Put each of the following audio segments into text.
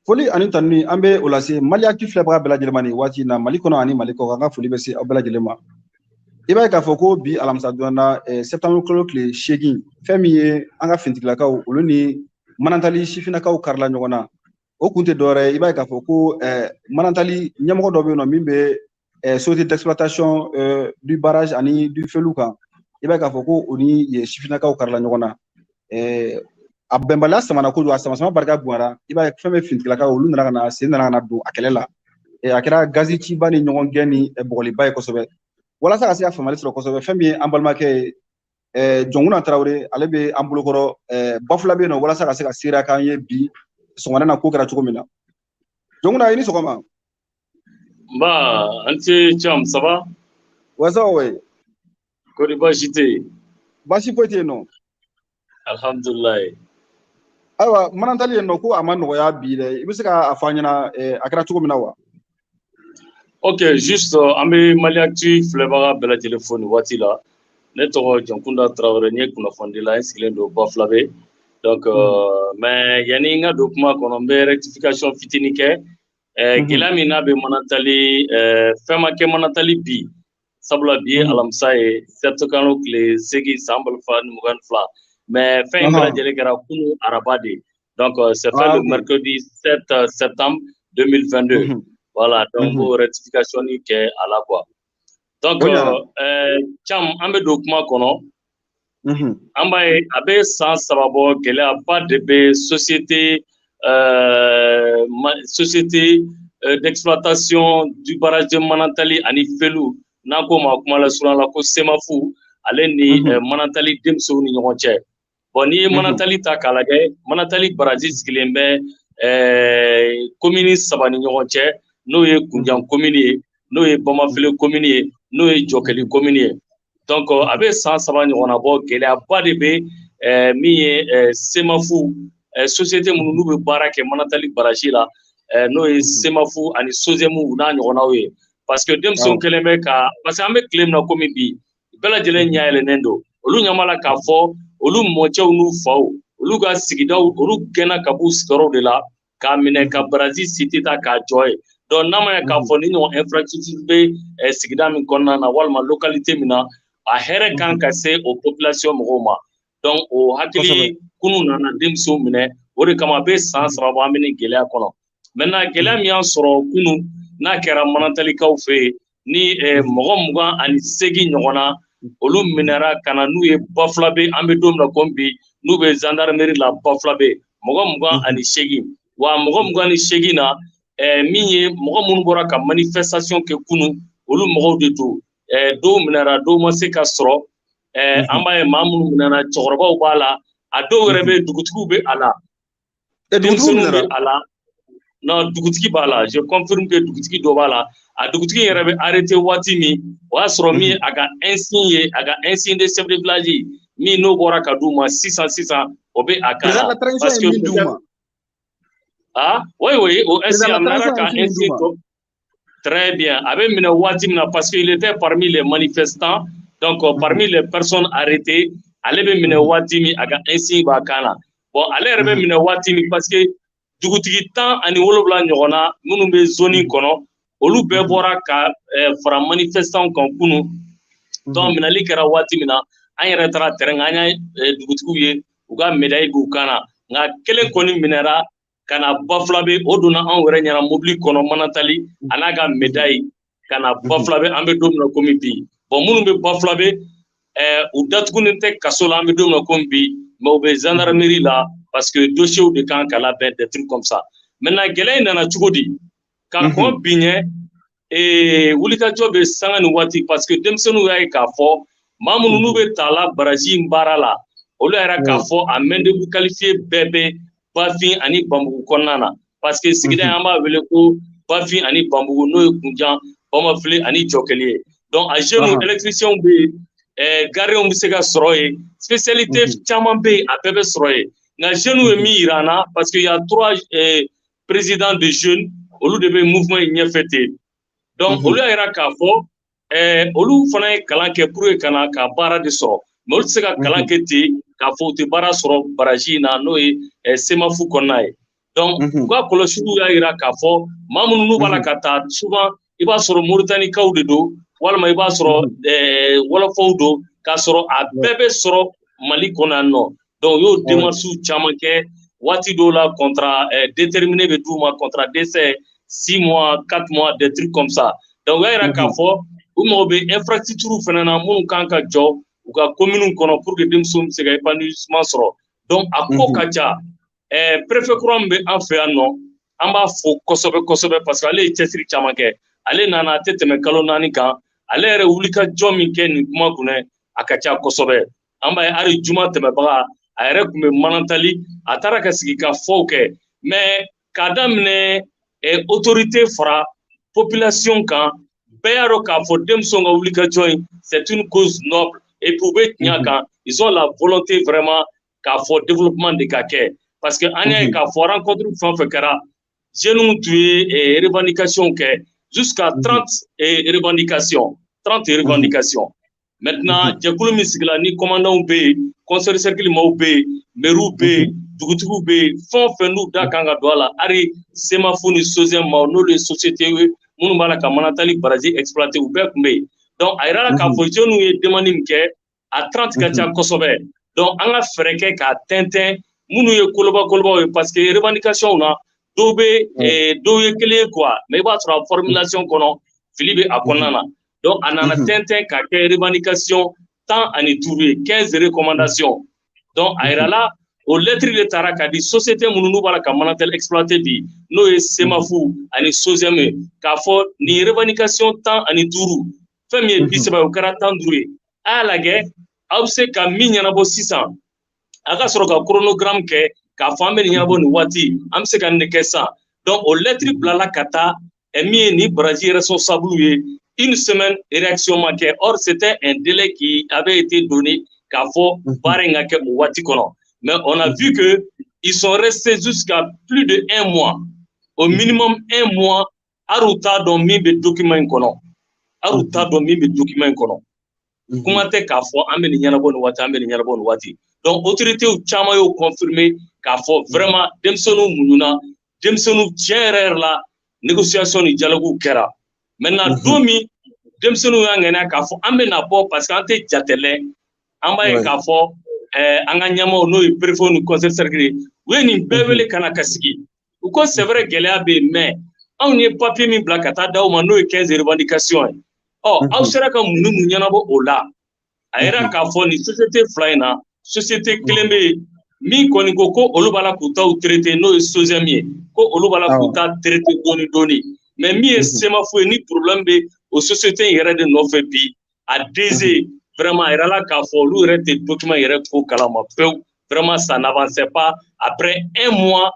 Foli ani tanuni an bɛ o lase Mali Actu filɛbaga bɛɛ lajɛlen ma nin waati in na, Mali kɔnɔ ani Mali kɔ. An ka foli bɛ se aw bɛɛ lajɛlen ma. I b'a ye k'a fɔ ko bi alamisa don na, septembre kalo tile 8, fɛn min ye an ka finitigilakaw, olu ni Manantali sifinnakaw karila ɲɔgɔn na, o kun tɛ dɔwɛrɛ ye. I b'a ye k'a fɔ ko Manantali ɲɛmɔgɔ dɔ bɛ yen nɔ min bɛ société d'exploitation du barrage ani du Felu kan. I b'a ye k'a fɔ ko o ni sifinnakaw karila ɲɔgɔn na. A bɛnbaliya samana kojugu, a sama sama barika bonyara. I b'a ye fɛn bɛ finitigilakaw, olu nana ka na sen nana ka na don a kɛlɛ la. A kɛra gazi ciba ni ɲɔgɔn gɛn ni bɔgɔliba ye kosɛbɛ. Walasa ka se ka faamuyali sɔrɔ kosɛbɛ, fɛn min ye an balimakɛ ye, Jɔnkuna Tarawele, ale bɛ an bolokɔrɔ Bafulabe yen nɔ, walasa ka se ka seereya k'an ye bi sɔgɔmada na ko kɛra cogo min na. Jɔnkuna, i ni sɔgɔma. Nba, an ce Cam, ça va? Wa, ça va, ouais. Kɔri baasi tɛ yen? Baasi foyi tɛ yen nɔ. Alhamdulilayi. Ayiwa, Manantali yen nɔ, ko a ma nɔgɔya bi dɛ. I bɛ se k'a fɔ an ɲɛna a kɛra cogo min na wa? Ok, juste an bɛ Mali Actu filɛbaga bɛɛ lajɛlen fo nin waati la. Ne tɔgɔ Jɔnkunda Tarawele, n ye kunnafonidila, n sigilen don Bafulabe. Donc mais yanni n ka don kuma kɔnɔ, n bɛ rectification fitinin kɛ. Gɛlɛya min n'a bɛ Manantali, fɛn ma kɛ Manantali bi, sabula bi ye alamisa ye, septembre kalo tile 8, san 2022, mais fɛn in bɛɛ lajɛlen kɛra kunu araba de. Donc c'est fait le mercredi 7 septembre 2022. Voilà, donc o rectification ni kɛ a la quoi. Donc Cam, an bɛ don kuma kɔnɔ. An b'a ye a bɛ san 3 bɔ, gɛlɛyaba de bɛ société d'exploitation du barrage de Manantali ani Felu, n'an k'o ma kuma la surunya la ko SEMAFU, ale ni Manantali denmisɛnw ni ɲɔgɔn cɛ. Bon, n'i ye Manantali ta k'a lajɛ, Manantali baraji sigilen bɛ commune 3 ni ɲɔgɔn cɛ, n'o ye Kunjan commune ye, n'o ye Bamafele commune ye, n'o ye Jɔkɛli commune ye. Donc a bɛ san 3 ɲɔgɔnna bɔ, gɛlɛyaba de bɛ min ye SEMAFU société minnu n'u bɛ baara kɛ Manantali baraji la, n'o ye SEMAFU ani SOGEMU n'a ɲɔgɔnnaw ye, parce que denmisɛnw kɛlen bɛ ka, parce que an bɛ tile min na komi bi, bɛɛ lajɛlen ɲɛ yɛlɛnnen don. Olu ɲɛ b'a la k'a fɔ olu mɔcɛw n'u faw, olu ka sigidaw, olu gɛnna ka b'u sigiyɔrɔw de la k'a minɛ ka baraji site ta k'a jɔ ye. Donc n'a ma ɲɛ k'a fɔ ni ɲɔgɔn infrastructure bɛ sigida min kɔnɔna na walima localité min na, a hɛrɛ kan ka se o population mɔgɔw ma. Donc o hakili kunu nana denmisɛnw minɛ, o de kama a bɛ san 3 bɔ an bɛ nin gɛlɛya kɔnɔ. Maintenant, gɛlɛya min y'an sɔrɔ kunu, n'a kɛra Manantalikaw fɛ yen ni mɔgɔ 28 ɲɔgɔn na, olu minɛra ka na n'u ye Bafulabe. An bɛ don min na komi bi, n'u bɛ gendarmerie la Bafulabe, mɔgɔ 28. Wa mɔgɔ 28 na, min ye mɔgɔ minnu bɔra ka manifestation kɛ kunu, olu mɔgɔw de don. Dɔw minɛra, dɔw ma se ka sɔrɔ. An b'a ye maa minnu minɛna, cɛkɔrɔbaw b'a la, a dɔw yɛrɛ bɛ, dugutigiw bɛ a la, denmisɛnninw bɛ a la. Non, dugutigi b'a la, je confirme que dugutigi dɔ b'a la. A dugutigi yɛrɛ bɛ arrêté waati min, o y'a sɔrɔ min a ka insigne ye, a ka insigne de chef de village min n'o bɔra ka d'u ma sisan sisan, o bɛ a kan na. Parce que ah oui oui, o insigne, a minɛra ka insigne to. Très bien, a bɛ minɛ waati min na, parce que il était parmi les manifestants, donc parmi les personnes arrêtées, ale bɛ minɛ waati min, a ka insigne b'a kan na. Bon, ale yɛrɛ bɛ minɛ waati min, parce que dugutigi 17 ɲɔgɔn na minnu bɛ zone kɔnɔ, olu bɛɛ bɔra ka fara manifestants kan kunu. Donc minɛli kɛra waati min na, an yɛrɛ taara terrain kan, an ye dugutigiw ye, u ka médaille b'u kan na. Nka kelen kɔni minɛra ka na Bafulabe, o donna anw yɛrɛ ɲɛna mobili kɔnɔ Manantali, a n'a ka médaille ka na Bafulabe. An bɛ don min na komi bi, bon, minnu bɛ Bafulabe, u datugulen tɛ kaso la an bɛ don min na komi bi, mais u bɛ gendarmerie la, parce que dossier de kan ka labɛn, des trucs comme ça. Maintenant, gɛlɛya in nana cogo di ka kɔn bi ɲɛ? Wulikajɔ bɛ sanga ni waati, parce que denmisɛnninw y'a ye k'a fɔ maa minnu n'u bɛ ta la baraji in baara la, olu y'a yira k'a fɔ a main d'œuvre qualifiée bɛɛ bɛ Bafin ani Banbugu kɔnɔna na, parce que sigida in, an b'a wele ko Bafin ani Banbugu, n'o ye Kunjan, Bamafile ani Jɔkɛli ye. Donc a jeunes électriciens bɛ yen, gardiens bɛ se ka sɔrɔ yen, spécialité caman bɛ yen, a bɛɛ bɛ sɔrɔ yen. Nka jeunes ye min yira an na, parce que y a trois présidents de jeunes, olu de bɛ mouvement in ɲɛfɛ ten. Donc olu y'a yira k'a fɔ olu fana ye kalan kɛ pour que ka na ka baara de sɔrɔ, mais olu tɛ se ka kalan kɛ ten k'a fɔ u tɛ baara sɔrɔ baraji in na, n'o ye SEMAFU kɔnɔna ye. Donc u ka kɔlɔsiliw y'a yira k'a fɔ maa minnu n'u b'a la ka taa souvent i b'a sɔrɔ Moritanikaw de don walima i b'a sɔrɔ wɔlɔfɔw don k'a sɔrɔ a bɛɛ bɛ sɔrɔ Mali kɔnɔ yan nɔ. Donc u y'o démarches caman kɛ waati dɔw la contrat déterminé bɛ d'u ma, contrat d'essai 6 mois, 4 mois, des trucs comme ça. Donc u y'a yira k'a fɔ u mago bɛ infrastructure fana na minnu kan ka jɔ u ka commune kɔnɔ pour que denmisɛnw bɛ se ka épanouissement sɔrɔ. Donc a ko ka ca. Préfet kura min bɛ an fɛ yan nɔ, an b'a fo kosɛbɛ kosɛbɛ parce que ale ye cɛsiri caman kɛ. Ale nana a tɛ tɛmɛ kalo 4 kan, ale yɛrɛ wulikajɔ min kɛ nin kuma kunna a ka ca kosɛbɛ. An b'a ye hali juma tɛmɛbaga a yɛrɛ tun bɛ Manantali, a taara ka sigi ka fɔw kɛ. Mais k'a daminɛ autorité fara population kan, bɛɛ y'a dɔn k'a fɔ denmisɛnw ka wulikajɔ in c'est une cause noble et puis u bɛ tiɲɛ kan, ils ont la volonté vraiment k'a fɔ développement de ka kɛ. Parce que an y'a ye k'a fɔ rencontre fɛn o fɛn kɛra, jeunes tun ye revendication kɛ jusqu'à 30 revendications, 30 revendications. Maintenant jɛkulu min sigila ni commandants bɛ yen, conseil de cercle maaw bɛ yen, maires bɛ yen, dugutigiw bɛ yen, fɛn o fɛn n'u da kan ka don a la, hali SEMAFO ni SOSEM maaw n'olu ye société ye minnu b'a la ka Manantali baraji exploiter, u bɛɛ tun bɛ yen. Donc a yirala k'a fɔ jeunes ye demande min kɛ, a 30 ka ca kosɛbɛ. Donc an ka fɛɛrɛ kɛ k'a tɛntɛn minnu ye koloba kolobaw ye parce que revendication na dɔw bɛ dɔw ye kelen ye quoi, mais i b'a sɔrɔ a formulation kɔnɔ fili bɛ a kɔnɔna na. Donc a nana tɛntɛn ka kɛ revendication 15 ye, 15 recommandations. Donc a yirala o lettre de taara ka di société minnu n'u b'a la ka Manantali exploiter bi, n'o ye SEMAFO ani SOSEM ye, k'a fɔ nin revendication 15 fɛn min ye 30 ye, o kɛra 15 ye. A y'a lajɛ aw bɛ se ka min ɲɛnabɔ sisan, a ka sɔrɔ ka chronogramme kɛ k'a fɔ an bɛ nin ɲɛnabɔ nin waati, an bɛ se ka nin de kɛ sisan. Donc o lettre bilala ka taa min ye nin baraji responsable ye, une semaine réaction ma kɛ. Or c'était un délai qui avait été donné k'a fɔ baara in ka kɛ o waati kɔnɔ. Mais on a vu que ils sont restés jusqu'à plus de 1 mois, au minimum 1 mois, hali u t'a dɔn min bɛ document in kɔnɔ, hali u t'a dɔn min bɛ document in kɔnɔ. Kuma tɛ k'a fɔ an bɛ nin ɲɛnabɔ nin waati, an bɛ nin ɲɛnabɔ nin waati. Donc autorités caman y'o confirmer k'a fɔ vraiment denmisɛnninw muɲuna, denmisɛnninw tiɲɛ yɛrɛ yɛrɛ la négociation ni dialogue kɛra. Maintenant don min denmisɛnninw y'a ŋaniya k'a fɔ an bɛ na bɔ parce que an tɛ jatɛlɛ, an b'a ye k'a fɔ an ka ɲɛmaaw n'o ye préfet ni conseil cercle ye, u ye nin bɛɛ wele ka na ka sigi. U ko c'est vrai gɛlɛya bɛ yen, mais anw ye papier min bila ka taa d'aw ma n'o ye 15 revendications ye, ɔ aw sera ka mun ni mun ɲɛnabɔ o la? A yira k'a fɔ nin société fila in na, société kelen bɛ yen min kɔni ko ko olu b'a la k'u taw traiter, n'o ye SOSEM ye, ko olu b'a la k'u ta traiter dɔɔni dɔɔni. Mais min ye SEMAFO ye, ni problème bɛ o société in yɛrɛ de nɔfɛ bi, a DG vraiment a yirala k'a fɔ olu yɛrɛ tɛ document yɛrɛ ko kalama pewu. Vraiment ça n'avançait pas. Après 1 mois,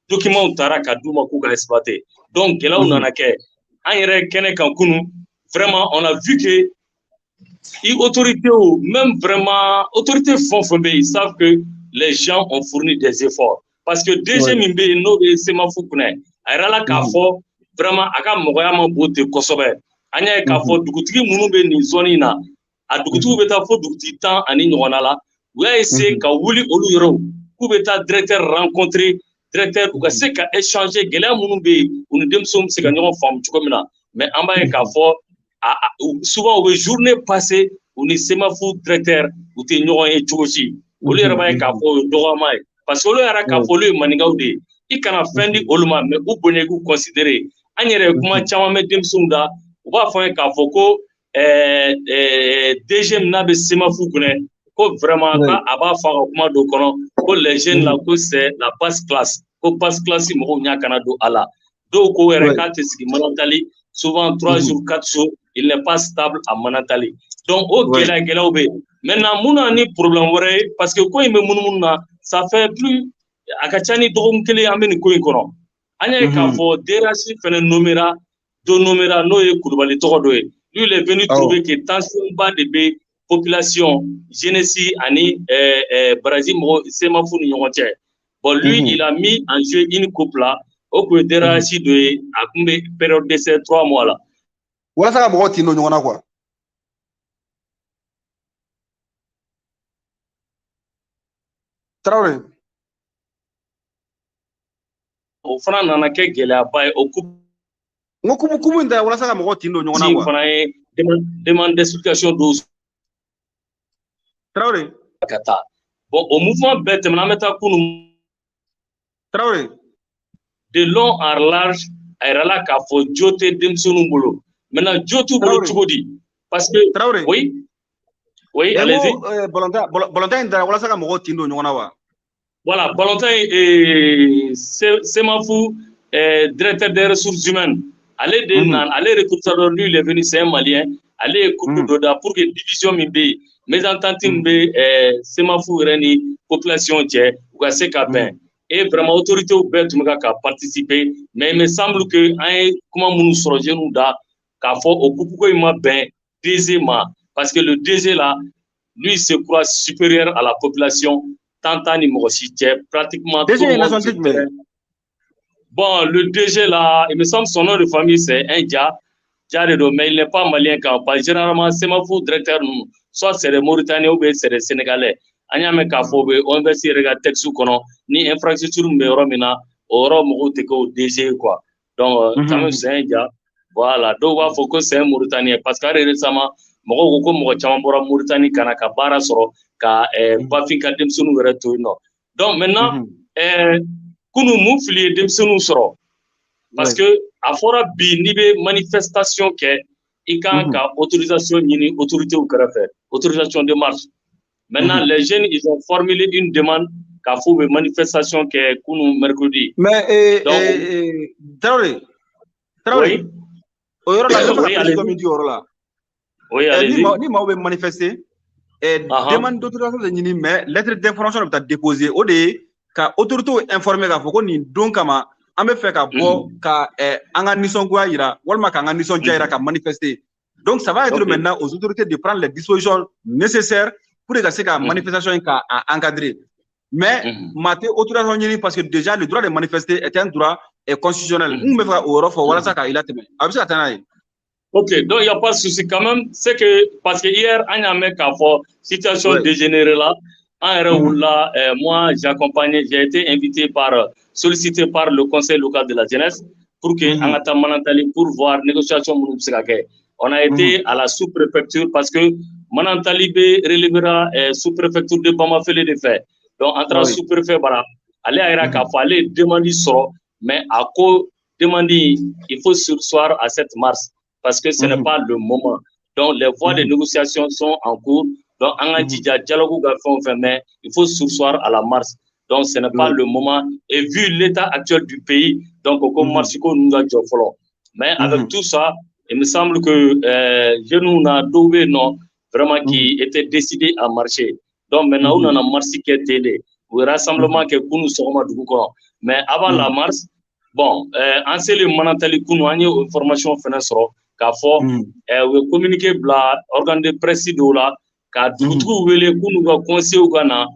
document taara ka d'u ma k'u ka exploiter. Donc gɛlɛyaw nana kɛ an yɛrɛ kɛnɛ kan kunun. Vraiment on a vu que i autorité même vraiment autorité fɛn o fɛn bɛ yen, ils savent que les gens ont fourni des efforts. Parce que DG min bɛ yen n'o bɛ SEMAFO kunna, a yirala k'a fɔ vraiment a ka mɔgɔya ma bon ten kosɛbɛ. An y'a ye k'a fɔ dugutigi minnu bɛ nin zone in na, a dugutigiw bɛ taa fo dugutigi 10 ani ɲɔgɔnna la, u y'a essayer ka wuli olu yɔrɔw k'u bɛ taa directeur rencontrer, directeur u ka se ka échanger gɛlɛya minnu bɛ yen, u ni denmisɛnw bɛ se ka ɲɔgɔn faamu cogo min na. Mais an b'a ye k'a fɔ souvent u bɛ journée passer u ni SEMAFO directeur u tɛ ɲɔgɔn ye cogo si. Olu yɛrɛ b'a ye k'a fɔ o ye dɔgɔyama ye, parce que olu yɛrɛ k'a fɔ olu ye maninkaw de ye, i kana fɛn di olu ma, mais u bonya i k'u considérer. An yɛrɛ ye kuma caman mɛn denmisɛnw da, u b'a fɔ an ye k'a fɔ ko DG min n'a bɛ SEMAFO kunna, ko vraiment a b'a fɔ a ka kuma dɔ kɔnɔ ko les jeunes là ko c'est la basse classe, ko basse classe mɔgɔw ɲɛ kana don a la. Dɔw ko yɛrɛ k'a tɛ sigi Manantali, souvent 3 jours 4 jours il n'est pas stable à Manantali. Donc o gɛlɛya gɛlɛyaw bɛ yen. Maintenant mun na ni problème wɛrɛ ye, parce que ko in bɛ munumunu na, ça fait plus a ka ca ni dɔgɔkun kelen an bɛ nin ko in kɔnɔ. An y'a ye k'a fɔ DRH fɛnɛ nommera, dɔ nommera n'o ye Kulubali tɔgɔ dɔ ye. Lui il est venu trouver que tension ba de bɛ population, jeunesse ani baraji mɔgɔ SEMAFO ni ɲɔgɔn cɛ. Bon lui il a mis en jeu une coupe là, o kun ye DRH dɔ ye, a kun bɛ période d'essai 3 mois la. Walasa ka mɔgɔw tin don ɲɔgɔn na quoi. Traoré. O fana nana kɛ gɛlɛyaba ye, o coupe. N ko coupe in ta walasa ka mɔgɔw tin don ɲɔgɔn na quoi. Fana ye demande d'explication dɔw. Traoré. Ka taa. Bon, o mouvement bɛɛ tɛmɛna, an bɛ taa kunun. Traoré. De long en large, a yirala k'a fɔ jo tɛ denmisɛnninw bolo. Maintenant, jo t'u bolo cogo di? Parce que Traoré. Oui. Oui, allez-y. Balontan in dara walasa ka mɔgɔw tin don ɲɔgɔn na wa? Voilà, balontan in, Semafu directeur des ressources humaines, ale de nana, ale recruteur, lui, il est venu, c'est un Malien, ale ye coupe dɔ da pour que division min bɛ yen, mésentente min bɛ Semafu yɛrɛ ni population cɛ, u ka se ka bɛn. Et vraiment, autorités bɛɛ tun bɛ ka participer, mais il me semble que an ye kuma minnu sɔrɔ jeunes da k'a fɔ, o coupe ko in ma bɛn DG ma, parce que le DG là, lui, se croit supérieur à la population, tant ni mɔgɔ si cɛ, pratiquement. DG ye nationalité jumɛn? Bon, le DG là, il me semble, son nom de famille, c'est un Dia, Dia de don, mais il n'est pas malien quand parce que généralement Semafu directeur ninnu, soit c'est des Mauritaniens ou bien c'est des Sénégalais. An y'a mɛn k'a fɔ u bɛ OMVS yɛrɛ ka texte kɔnɔ ni infrastructure min bɛ yɔrɔ min na, o yɔrɔ mɔgɔw tɛ kɛ o DG ye quoi. Donc quand même, c'est un Dia. Voilà, dɔw b'a fɔ ko c'est un Mauritanien, parce que hali récemment, mɔgɔw ko ko mɔgɔ caman bɔra Mauritanie ka na ka baara sɔrɔ ka bafin ka denmisɛnninw yɛrɛ to yen nɔ. Donc maintenant, kunun, mun fili ye denmisɛnninw sɔrɔ? Parce que a fɔra bi, n'i bɛ manifestation kɛ, i kan ka autorisation ɲini autorités kɛrɛfɛ, autorisation de marche. Maintenant, les jeunes, ils ont formulé une demande k'a fɔ u bɛ manifestation kɛ kunun mercredi. Mais donc, Traoré, Traoré, o yɔrɔ la, ne bɛ fɛ ka précision min di o yɔrɔ la. Oui, allez-y. Ni maaw bɛ manifester, demande d'autorisation de ɲini, mais lettre d'information bɛ taa déposer, o de ye ka autorités informer k'a fɔ ko nin don kama, an bɛ fɛ ka bɔ ka an ka nisɔngoya yira walima k'an ka nisɔndiya yira ka manifester. Donc ça va être maintenant aux autorités de prendre les dispositions nécessaires pour ka se ka manifestation in ka encadrer. Mais maa tɛ autorisation ɲini, parce que déjà le droit de manifester est un droit est constitutionnel. N kun bɛ fɛ ka o yɔrɔ fɔ walasa ka i latɛmɛ. A bɛ se ka taa n'a ye. Ok, donc il n'y a pas de souci quand même. C'est que, parce que hier, an y'a mɛn k'a fɔ situation dégénérée là, an yɛrɛ wulila, moi j'ai accompagné, j'ai été invité par, sollicité par le conseil local de la jeunesse pour que an ka taa Manantali pour voir négociation minnu bɛ se ka kɛ. On a été à la sous-préfecture, parce que Manantali bɛ relèvera sous-préfecture de Bamafele de fɛ. Donc an taara sous-préfet bara, ale y'a yira k'a fɔ ale ye demande sɔrɔ, mais a ko demande, il faut surseoir à cette marche, parce que ce n'est pas le moment. Donc, les voies de négociation sont en cours. Donc, an ka jija dialogue ka fɛn o fɛn, mais il faut surseoir à la marche. Donc, ce n'est pas le moment. Et vu l'état actuel du pays, donc, ko marche ko ninnu ka jɔ fɔlɔ. Mais avec tout ça, il me semble que jeunes na dɔw bɛ yen nɔ vraiment qui étaient décidés à marcher. Donc, maintenant, u nana marche kɛ ten de. U ye rassemblement kɛ kunun sɔgɔma dugu kɔnɔ. Mais avant la marche, bon, an selen Manantali kunun, an ye information fɛnɛ sɔrɔ k'a fɔ u ye communiqué bila organe de presse dɔw la ka dugutigiw wele k'u n'u ka conseil ka na,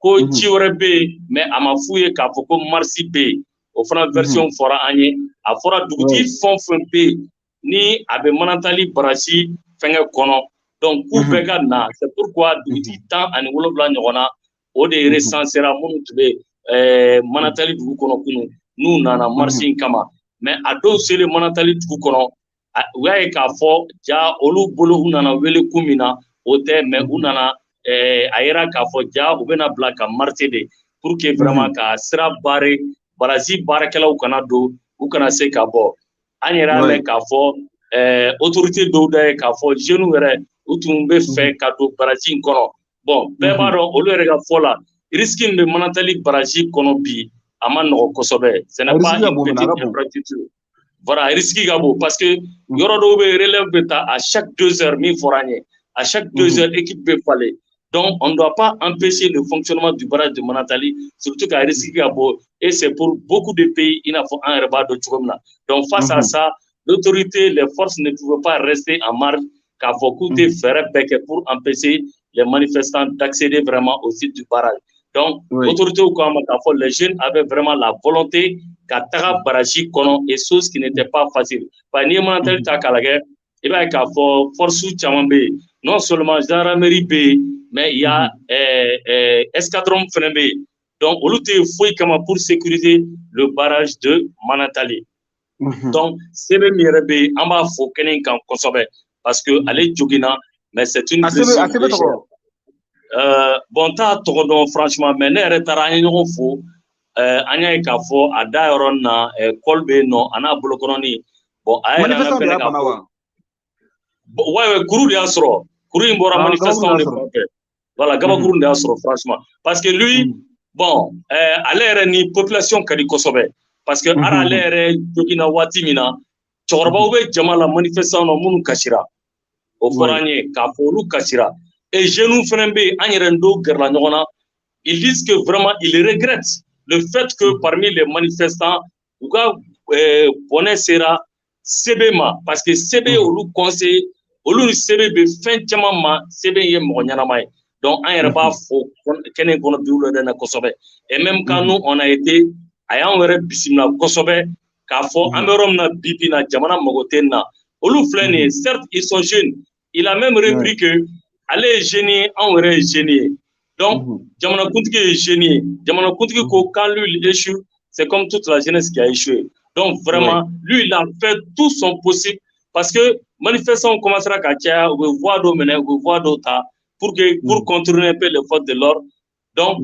ko ci wɛrɛ bɛ yen, mais a ma f'u ye k'a fɔ ko marche bɛ yen. O fana version fɔra an ye. A fɔra dugutigi fɛn o fɛn bɛ yen ni a bɛ Manantali barrage fɛngɛ kɔnɔ, donc k'u bɛɛ ka na. C'est pourquoi dugutigi 17 ɲɔgɔn na, o de recensera minnu tun bɛ Manantali dugu kɔnɔ kunun, n'u nana marche in kama. Mais a dɔw selen Manantali dugu kɔnɔ, u y'a ye k'a fɔ ja olu bolo, u nana wele kun min na, o tɛ, mais u nana, a yira k'a fɔ ja u bɛna bila ka marcher de pour que vraiment ka sira barrer, barrage baarakɛlaw kana don, u kana se ka bɔ. An yɛrɛ y'a mɛn k'a fɔ autorité dɔw da ye k'a fɔ jeunes yɛrɛ, u tun bɛ fɛ ka don barrage in kɔnɔ. Bon, bɛɛ b'a dɔn, olu yɛrɛ ka fɔ la, risque min bɛ Manantali barrage kɔnɔ bi, a ma nɔgɔ kosɛbɛ. Ce n'est pas une petite infrastructure. Voilà, risque ka bon, parce que yɔrɔ dɔw bɛ relève bɛ ta à chaque 2 heures, min fɔra an ye, à chaque 2 heures équipe bɛ falen. Donc on ne doit pas empêcher le fonctionnement du barrage de Manantali, surtout ka risque ka bon, et c'est pour beaucoup de pays, i n'a fɔ an yɛrɛ b'a dɔn cogo min na. Donc face à ça, l'autorité, les forces ne pouvaient pas rester en marge k'a fɔ k'u tɛ fɛɛrɛ bɛɛ kɛ pour empêcher les manifestants d'accéder vraiment au site du barrage. Donc autorités ko an ma k'a fɔ les jeunes avaient vraiment la volonté ka taga barrage kɔnɔ, et chose qui n'était pas facile. Parce que n'i ye Manantali ta k'a lajɛ, i b'a ye k'a fɔ force caman bɛ yen, non seulement gendarmerie bɛ yen, mais il y a escadron fɛnɛ bɛ yen. Donc olu tɛ foyi kama pour sécuriser le barrage de Manantali. Donc CB min yɛrɛ bɛ yen, an b'a fo kɛnɛ in kan kosɛbɛ parce que ale joginna, mais c'est une blessure légère. Bon, n t'a tɔgɔ dɔn franchement, mais ne yɛrɛ taara, an ye ɲɔgɔn fo, an y'a ye k'a fɔ a da yɔrɔ na kɔli bɛ yen nɔ, a n'a bolokɔrɔnin. Bon, a y'a yira n na fɛnɛ k'a fɔ ouais, kuru de y'a sɔrɔ, kuru in bɔra manifestant de fan fɛ. Voilà, gabakuru de y'a sɔrɔ franchement, parce que lui, bon, ale yɛrɛ ni population ka di kosɛbɛ, parce que ara ale yɛrɛ joginna waati min na, cɛkɔrɔbaw bɛ jama la manifestant na minnu kasira, o fɔra an ye k'a fɔ olu kasira. Et jeunes fɛnɛ bɛ yen, an yɛrɛ dɔw gɛrɛla ɲɔgɔn na, ils disent que vraiment ils regrettent le fait que parmi les manifestants, u ka bɔnɛ sera CB ma, parce que CB olu conseiller, olu ni CB bɛ fɛn caman ma, CB ye mɔgɔ ɲɛnama ye. Donc an yɛrɛ b'a fɔ kɛnɛ kɔnɔ bi wula na kosɛbɛ. Et même quand nous on a été, a y'anw yɛrɛ bisimila kosɛbɛ k'a fɔ an bɛ yɔrɔ min na bi bi in na, jamana mago tɛ nin na. Olu filɛ nin ye, certes ils sont jeunes, il a même repris que ale ye jeune ye, anw yɛrɛ ye jeune ye. Donc jamanakuntigi ye jeune ye, jamanakuntigi ko quand lui il échoue, c'est comme toute la jeunesse qui a échoué. Donc vraiment, lui, il a fait tout son possible, parce que manifestants commencera ka caya, u bɛ voix dɔw minɛ, u bɛ voix dɔw ta pour contourner un peu les forces de l'ordre. Donc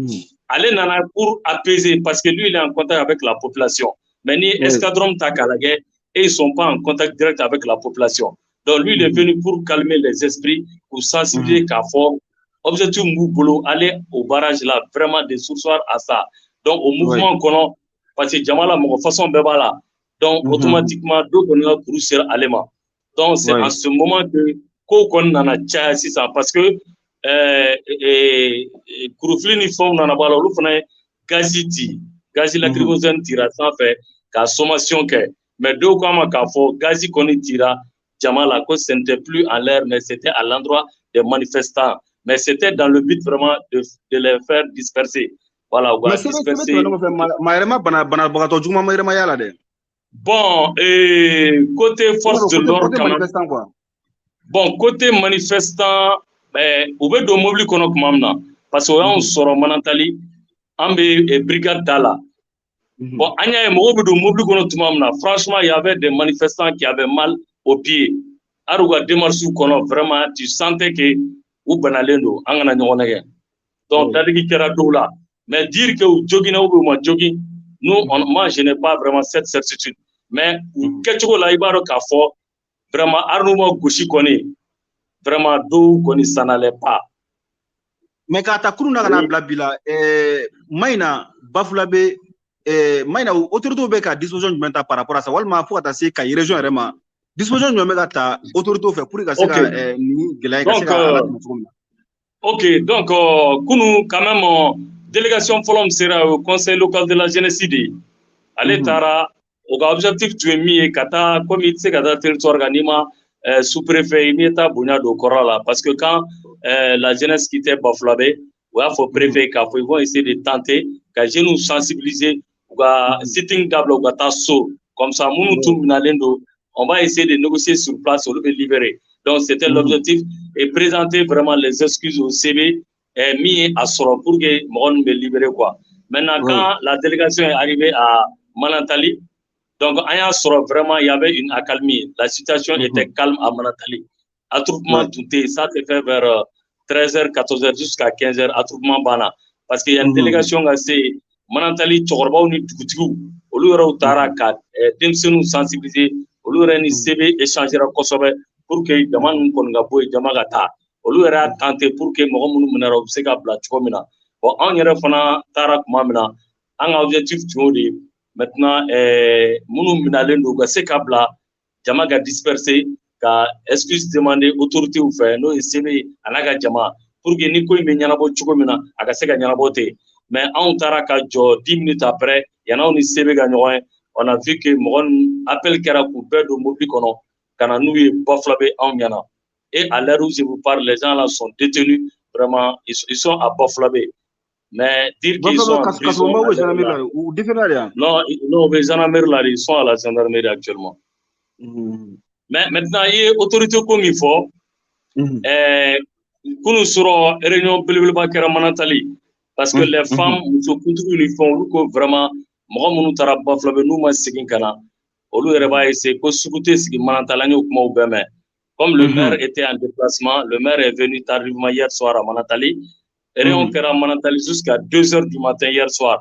ale nana pour apaiser, parce que lui, il est en contact avec la population. Mais ni escadron ta k'a lajɛ, et ils sont pas en contact direct avec la population. Donc lui, il est venu pour calmer les esprits, pour sensibiliser k'a fɔ objectif b'u bolo, aller au barrage là, vraiment de surseoir à ça. Donc au mouvement kɔnɔ, parce que jama la mɔgɔ façon bɛɛ b'a la. Donc automatiquement dɔw kɔni ka kuru sera ale ma. Donc c'est en ce moment que kow kɔni nana caya sisan, parce que kurufili ni fɛnw nana bɔ a la, olu fana ye gazi ci, gazi lacrymogène tira sanfɛ ka sommation kɛ. Mais dɔw ko a ma k'a fɔ gazi kɔni tira jama la, ko ce n'était plus en l'air, mais c'était à l'endroit des manifestants, mais c'était dans le but vraiment de les faire disperser. Voilà, u ka disperser. Maa yɛrɛ ma bana, banabagatɔ juguman ma yɛrɛ ma y'a la dɛ. Bon, côté force de l'ordre quand même. Quoi. Bon, côté manifestant, u bɛ don mobili kɔnɔ tuma min na, parce que o y'anw sɔrɔ Manantali, an bɛ brigade da la. Bon, an y'a ye mɔgɔw bɛ don mobili kɔnɔ tuma min na, franchement, il y avait des manifestants qui avaient mal aux pieds. Hali u ka démarches kɔnɔ, vraiment, tu sentais que u banalen don, an kana ɲɔgɔn nɛgɛ. Donc dadigi kɛra dɔw la. Mais dire que u joginna ou u ma jogin, nous, moi, je n'ai pas vraiment cette certitude. Mais u kɛcogo la, i b'a dɔn k'a fɔ vraiment, hali n'u ma gosi kɔni, vraiment dɔw kɔni, ça n'allait pas. Mais k'a ta kurun na ka n'a bila bi la, Mayina Bafulabe, Mayina, autorité bɛ ka disposition jumɛn ta par rapport à ça, walima fo ka taa se Kayi région yɛrɛ ma, disposition jumɛn bɛ ka ta autorité fɛ pour que ka se ka nin gɛlɛya ka se ka latɛmɛ cogo min na? Ok, donc kunu quand même, délégation fɔlɔ min sera au conseil local de la jeunesse de ye, ale taara, o ka objectif tun ye min ye, ka taa, komi i tɛ se ka taa territoire kan n'i ma sous-préfet, n'i ye taa bonya don kɔrɔ la, parce que quand la jeunesse quittait Bafulabɛ, u y'a fɔ préfet k'a fɔ ils vont essayer de tenter ka jeunes sensibiliser, u ka sitting dabila, u ka taa so, comme ça minnu tun minalen don, on va essayer de négocier sur place, olu bɛ libérer. Donc c'était l'objectif, et présenter vraiment les excuses au CB min ye a sɔrɔ pour que mɔgɔ ninnu bɛ libérer quoi. Maintenant, quand la délégation est arrivée à Manantali, donc an y'a sɔrɔ vraiment il y avait une accalmie, la situation était calme à Manantali, attroupement tun tɛ yen. Ça s'est fait vers 13h, 14h jusqu'à 15h, attroupement banna, parce que y a une délégation ka se Manantali, cɛkɔrɔbaw ni dugutigiw, olu yɛrɛw taara ka denmisɛnninw sensibiliser, olu yɛrɛ ni CB échangera kosɛbɛ pour que jama ninnu kɔni ka bɔ yen, jama ka taa. Olu yɛrɛ y'a tenter pour que mɔgɔ minnu minɛra, u bɛ se ka bila cogo min na. Bon, anw yɛrɛ fana taara tuma min na, an ka objectif tun y'o de ye. Maintenant, minnu minalen don, u ka se ka bila, jama ka disperser, ka excuse demander autorités fɛ, n'o ye CB a n'a ka jama, pour que ni ko in bɛ ɲɛnabɔ cogo min na, a ka se ka ɲɛnabɔ ten. Mais anw taara ka jɔ 10 minutes après, yan'anw ni CB ka ɲɔgɔn ye, on a vu que mɔgɔ ninnu, appel kɛra k'u bɛɛ don mobili kɔnɔ ka na n'u ye Bafulabɛ anw ɲɛna. Et à l'heure où je vous parle, les gens là sont détenus, vraiment, ils sont à Bafulabɛ. Mais dire qu'ils sont en prison. Non, non, les gendarmerie là, ils sont à la gendarmerie actuellement. Mais maintenant, il y a autorité comme il faut. Kunu sɔrɔ réunion belebeleba kɛra Manantali. Parce que les femmes, muso kuntigiw ni fɛnw, olu ko vraiment mɔgɔ minnu taara Bafulabe n'u ma segin ka na, olu yɛrɛ b'a essayer ko sugu tɛ sigi Manantali, an y'o kumaw bɛɛ mɛn. Comme le maire était en déplacement, le maire est venu tardivement hier soir à Manantali. Réunion kɛra Manantali jusqu'à 2 heures du matin hier soir.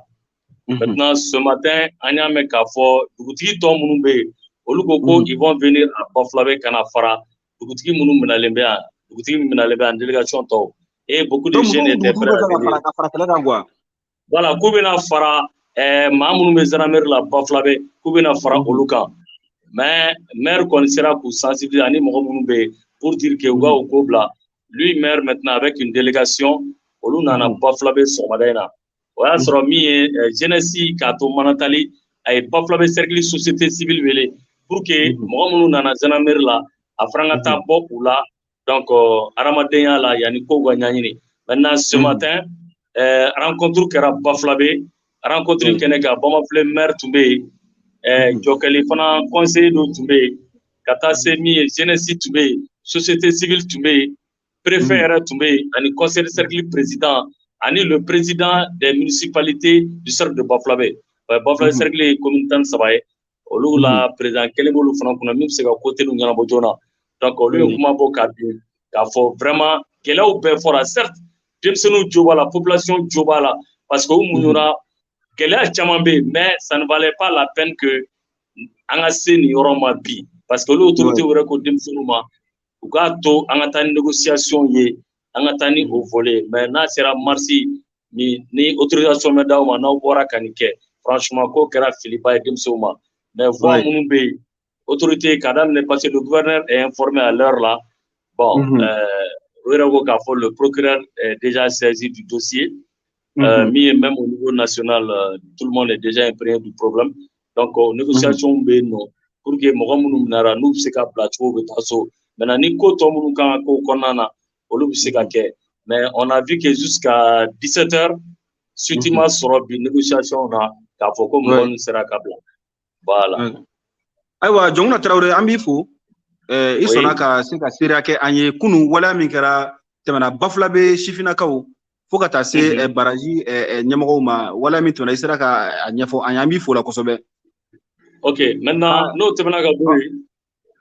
Maintenant, ce matin, an y'a mɛn k'a fɔ dugutigi tɔ minnu bɛ yen, olu ko ko ils vont venir à Bafulabe ka na fara dugutigi minnu minɛlen bɛ yan, dugutigi min minɛlen bɛ yan, délégation tɔw. Et beaucoup de jeunes étaient prêts à venir. Ka fara kɛlɛ kan quoi. Voilà, k'u bɛna fara maa minnu bɛ gendarmerie la Bafulabe, k'u bɛna fara olu kan. Mais maire kɔni sera k'u sensibiliser ani mɔgɔ minnu bɛ yen pour dire que u ka o ko bila. Lui, maire maintenant, avec une délégation, olu nana Bafulabe sɔgɔmada in na. O y'a sɔrɔ min ye jeunesse k'a to Manantali, a ye Bafulabe cercle société civile wele pour que mɔgɔ minnu nana gendarmerie la, a fana ka taa bɔ u la. Donc hadamadenya la, yanni kow ka ɲɛɲini. Maintenant, ce matin, rencontre kɛra Bafulabe. Rencontre kɛnɛ kan, Bamafilɛ maire tun bɛ yen, Jɔkɛli fana conseiller dɔ tun bɛ yen, ka taa se min ye jeunesse tun bɛ yen, société civile tun bɛ yen, préfet yɛrɛ tun bɛ yen, ani conseil de cercle président ani le président des municipalités du cercle de Bafulabe. Bafulabe cercle ye commune 13 ye, olu la président kelen b'olu fana kunna min bɛ se ka ko teliw ɲɛnabɔ joona. Donc olu ye kuma bɔ ka bin k'a fɔ vraiment gɛlɛyaw bɛɛ fɔra. Certes, denmisɛnninw jo b'a la, population jo b'a la, parce que u muɲuna, gɛlɛya caman bɛ yen, mais ça ne valait pas la peine que an ka se nin yɔrɔ ma bi, parce que olu autorité yɛrɛ ko denmisɛnninw ma u k'a to an ka taa ni négociation ye, an ka taa ni o volet. Mais n'a sera marsi ni autorisation bɛ d'aw ma, n'aw bɔra ka nin kɛ, franchement, k'o kɛra filiba ye denmisɛnw ma. Mais voie minnu bɛ yen, autorité k'a daminɛ, parce que le gouverneur est informé à l'heure là. Bon, o yɛrɛ ko k'a fɔ le procureur est déjà saisi du dossier. Min ye même au niveau national, tout le monde est déjà imprégné du problème. Donc négociation bɛ yen nɔ pour que mɔgɔ minnu minɛra, n'u bɛ se ka bila cogo, bɛ taa so. Maintenant, ni ko tɔ minnu kan ka k'o kɔnɔna na, olu bɛ se ka kɛ. Mais on a vu que jusqu'à 17 heures, suite ma sɔrɔ bi négociation na k'a fɔ ko mɔgɔ ninnu sera ka bila. Voilà. Ayiwa, Jɔnkuna Tarawele, an b'i fo. I sɔnna ka se ka seereya kɛ an ye kunun waleya min kɛra tɛmɛna Bafulabe sifinnakaw fo ka taa se baraji ɲɛmɔgɔw ma. Waleya min tɛmɛna, i sera ka a ɲɛfɔ an ye, an b'i fo la kosɛbɛ. Ok, maintenant, n'o tɛmɛna ka bɔ yen,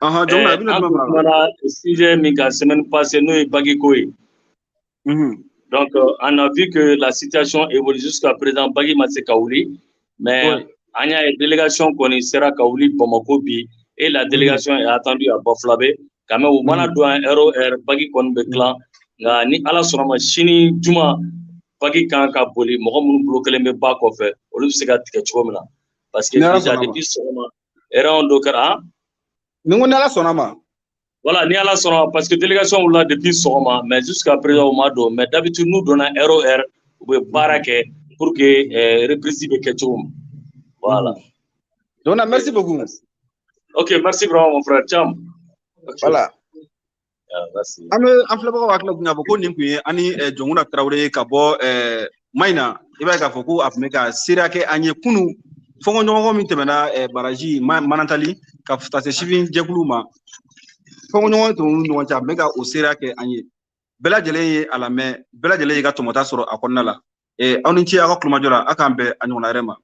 Jɔnkuna, i bɛna an jumɛn tun fara? Kumana sujet min kan semaine passée, n'o ye bac ko ye. Donc on a vu que la situation évolue. Jusqu'à présent, bac ma se ka wuli, mais an y'a ye délégation kɔni sera ka wuli Bamako bi et la délégation est attendue à Bafulabe quand même. U mana don an heure o heure, bac kɔni bɛ dilan. Nka ni Ala sɔnna ma, sini juma, bac kan ka boli, mɔgɔ minnu bolo kelen bɛ ba kɔfɛ, olu bɛ se ka tigɛ cogo min na, parce que Ni Ala déjà sɔnna ma. depuis sɔgɔma, erreur dɔ kɛra han. Ni ko ni Ala sɔnna ma. Voilà, ni Ala sɔnna ma, parce que délégation wulila depuis sɔgɔma, mais jusqu'à présent u ma don. Mais d'habitude, n'u donna heure o heure, u bɛ baara kɛ pour que reprise bɛ kɛ cogo min. Voilà. Jɔnkuna, merci beaucoup. Ok, merci vraiment, mon frère Cham. Ok. Voilà. Ah, merci. An bɛ an filɛbagaw hakili kun k'a fɔ ko nin kun ye an ni Jɔnkuna Tarawele ye ka bɔ Mayina. I b'a ye k'a fɔ ko a tun bɛ ka seereya kɛ an ye kunun fɔnkɔɲɔgɔnkɔ min tɛmɛna baraji Manantali ka taa se sifin jɛkulu ma, fɔnkɔɲɔgɔn tɛmɛn'u ni ɲɔgɔn cɛ, a tun bɛ ka o seereya kɛ an ye. Bɛɛ lajɛlen ye a lamɛn, bɛɛ lajɛlen y'i ka tɔmɔta sɔrɔ a kɔnɔna la. Aw ni ce aw ka kulomajɔ la, a k'an bɛn a ɲɔgɔnna wɛrɛ ma.